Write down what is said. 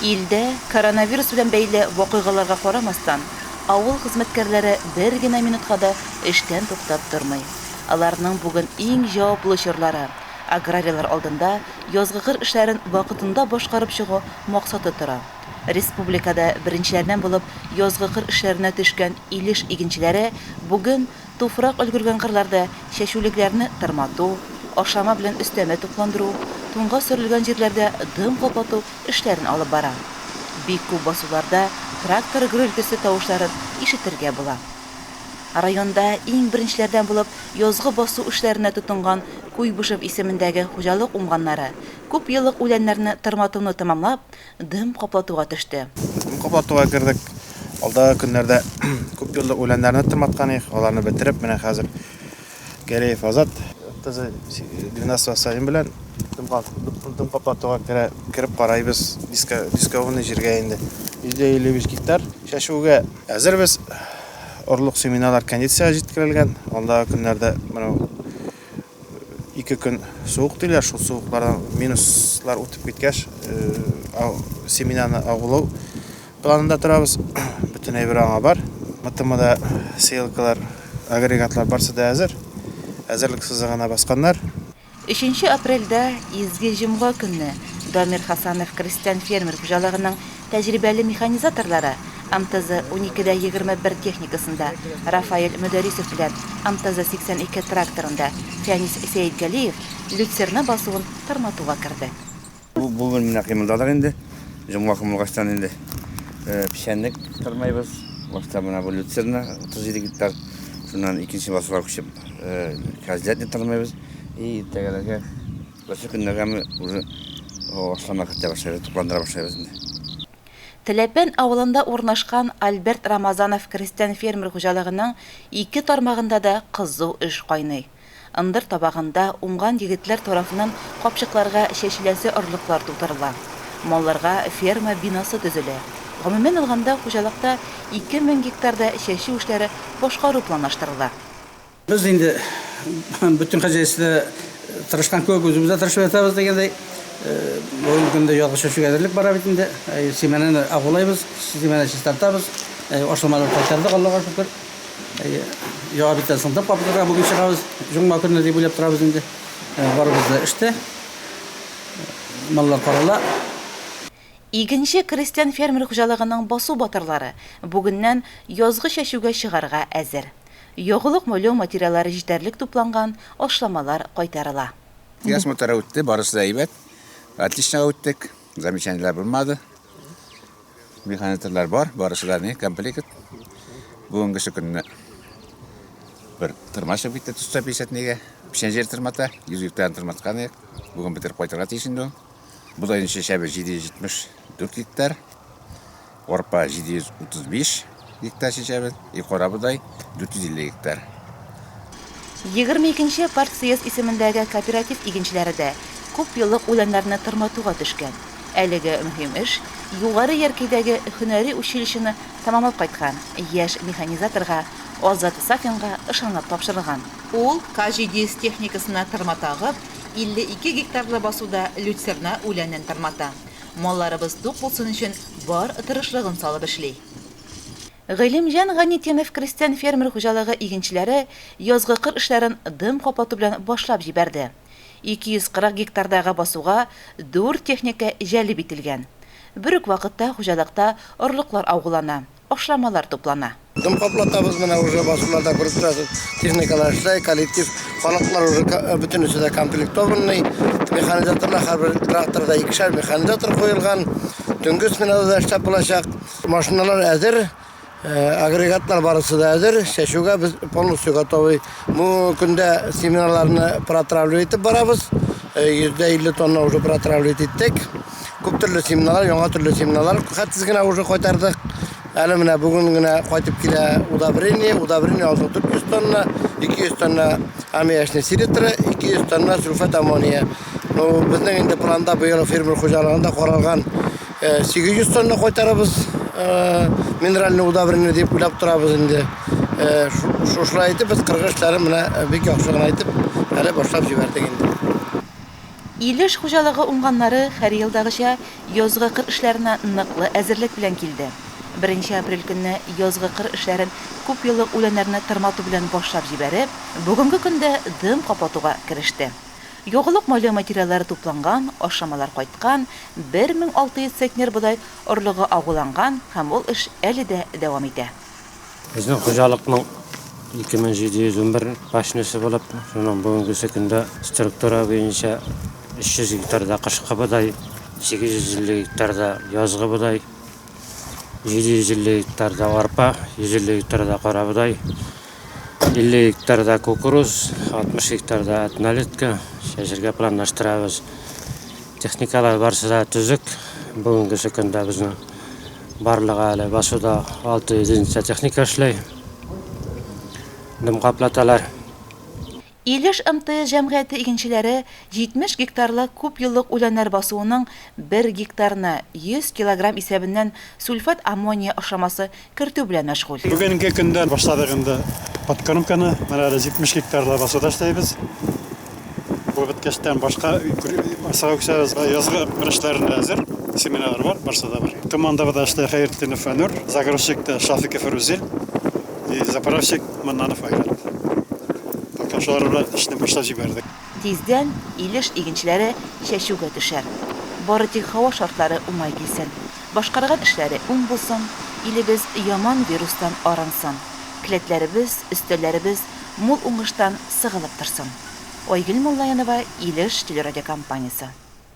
Илдә коронавирус белән бәйле вакыйгаларга карамастан, авыл хезмәткәрләре бер генә минутка да эштән туктап тормый. Аларның бүген иң җаваплы чорлары, аграрийлар алдында язгы кыр эшләрен вакытында башкарып чыгу максаты тора. Республикада беренчеләрдән булып язгы кыр эшләренә төшкән Илеш игенчеләре бүген туфрак өлгергән кырларда чәчүлекләрне тырмату, ашлама белән өстәмә тукландыру, туңга сөрелгән җирләрдә дым каплату эшләрен алып бара. Бик күп басуларда трактор гөрелтесе тавышларын ишетергә була. Районда иң беренчеләрдән булып язгы басу эшләренә тотынган Куйбышев исемендәге хуҗалык уңганнары, күпьеллык үләннәрне тырматуны тәмамлап, дым каплатуга төште. Дым каплатуга кердек. Алдагы көннәрдә күпьеллык үләннәрне тырматкан идек. Аларны бетереп, менә хәзер Гәрәев Азат ТЗ 12 белән дым каплатуга керә, кереп карайбыз диска, дисковый җиргә инде. 155 гектар чәчүгә әзербез. Орлык семеналар кондициягә җиткерелгән. Алдагы көннәрдә менә 2 көн суык диләр, шул суыклардан минуслар үтеп киткәч, семенаны агулау планында торабыз. Бөтен әйбер аңа бар. МТМда сеялкалар, агрегатлар барсы да әзер. Әзерлек сызыгына басканнар. Өченче апрельдә, изге җомга көнне, Дамир Хасанов крестьян-фермер хуҗалыгының тәҗрибәле механизаторлары МТЗ 12 дә 21 техникасында Рафаэль Мөдәрисов белән МТЗ 82 тракторында Фәнис Сәетгалиев люцерна басуын тырматуга керде. Бүген менә кыймылдадык инде. Җомга көн булгачтан инде печәнлек тырмайбыз. Башта менә бу люцерна 37 гектар. Шуннан икенче басуга күчеп козлятник тырмайбыз. И иртәгәләргә, берсе көннәргәме уже ашлама кертә башлайбыз, тукландыра башлайбыз инде. Теләпән авылында урнашкан Альберт Рамазанов крестьян-фермер хуҗалыгының ике тармагында да кызу эш кайный. Ындыр табагында уңган егетләр тарафыннан капчыкларга чәчеләсе орлыклар тутырыла. Малларга ферма бинасы төзелә. Гомумән алганда, хуҗалыкта 2000 гектарда чәчү эшләре башкару планлаштырыла. Без инде бөтен хозяйство тырышкан кебек үзебез дә тырышып ятабыз дигәндәй. Бүгенге көндә язгы чәчүгә әзерлек бара бит инде. Семенаны агулайбыз, семенаны чистартабыз. Ашламалар кайтардык, Аллага шөкер. Яңа биттән соң дым каплатырга бүген чыгабыз. Җомга көнне дип уйлап торабыз инде. Барыбыз да эштә. Маллар карала. Игенче крестьян-фермер хуҗалыгының басу батырлары бүгеннән язгы чәчүгә чыгарга әзер. Ягулык-майлау материаллары җитәрлек тупланган, ашламалар кайтарыла. Техосмотр үтте, барысы да әйбәт. Отличнога үттек, замечаниеләр булмады. Механизаторлар бар, барысы да не комплект. Бүгенгесе көнне бер тырма чыгып китте 150 нигә. Печән җир тырмата, 100 гектарын тырматкан идек. Бүген бетереп кайтырга тиеш инде ул. Бодайны чәчәбез 774 гектар. Арпа 735 гектар чәчәбез, и карабодай 450 гектар. 22 нче партсъезд исемендәге кооператив игенчеләре дә күпьеллык үләннәрне тырматуга төшкән. Әлеге мөһим эш Югары Яркәйдәге һөнәри училищены тәмамлап кайткан яшь механизаторга Азат Сафинга ышанып тапшырылган. Ул К-700 техникасына тырма тагып, 52 гектарлы басуда люцерна үләнен тырмата. Малларыбыз тук булсын өчен бар тырышлыгын салып эшли. Гыйлемҗан Ганитдинов крестьян-фермер хуҗалыгы игенчеләре язгы кыр эшләрен дым каплату белән башлап җибәрде. 240 гектардагы басуга дүрт техника җәлеп ителгән. Бер үк вакытта хуҗалыкта орлыклар агулана, ашламалар туплана. Дым каплатабыз менә уже басуларда күреп торасыз, техникалар эшләй, коллектив, халыклар уже бөтенесе дә комплектованный, механизаторлар һәрбер тракторда икешәр механизатор куелган, төнге сменада да эшләп булачак. Машиналар әзер, агрегатлар барысы да әзер, чәчүгә без полностью готовы. Бу көндә семеналарны протравливать итеп барабыз, 150 тонна уже протравливать иттек. Күп төрле семеналар, яңа төрле семеналар хәтсез генә уже кайтардык. Әле менә бүген генә кайтып килә удобрение, удобрение алдык 400 тонна, 200 тонна аммиачный селитра, 200 тонна сульфат аммония. Ну, безнең инде планда быел фермер хуҗалыгында каралган 800 тонна кайтарабыз минеральный удобрение дип уйлап торабыз инде. Шушылай итеп без кыргы эшләрен менә бик яхшы гына итеп әле башлап җибәрдек инде. Илеш хуҗалыгы уңганнары һәр елдагыча язгы кыр эшләренә ныклы әзерлек белән килде. Беренче апрель көнне язгы кыр эшләрен күпьеллык үләннәрне тырмату белән башлап җибәреп, бүгенге көндә дым каплатуга кереште. Ягулык-майлау материаллары тупланган, ашламалар кайткан, 1600 центнер бодай орлыгы агуланган һәм ул эш әле дә дәвам итә. Безнең хуҗалыкның 2711 башнясы булып, шуның бүгенгесе көндә структура буенча 300 гектарда кышкы бодай, 850 гектарда язгы бодай, 750 гектарда арпа, 150 гектарда карабодай, 50 гектарда кукуруз, 60 гектарда однолетка чәчергә планлаштырабыз. Техникалар барысы да төзек. Бүгенгесе көндә безнең барлыгы әле басуда 6 единица техника эшли. Дым каплаталар. Илеш МТС җәмгыяте игенчеләре 70 гектарлы күпьеллык үләннәр басуының бер гектарына 100 килограмм исәбеннән сульфат аммония ашламасы кертү белән мәшгуль. Бүгенге көндә башладык инде подкормканы. Менә әле 70 гектарлы басуда эшләйбез. Бу беткәчтән башка басуга күчәбез. Язгы кыр эшләренә әзер. Семеналар бар, барсы да бар. Командабызда эшли Хәйретдинов Фәнүр, загрузчикта Шафиков Рузил и заправщик Маннанов Айрат. Пока шулар белән эшне башлап җибәрдек. Тиздән Илеш игенчеләре чәчүгә төшәр. Бары тик һава шартлары уңай килсен. Башкарган эшләре уң булсын, илебез яман вирустан арынсын, келәтләребез, өстәлләребез мул уңыштан сыгылып торсын. Айгөл Муллаянова, Илеш телерадиокомпаниясе.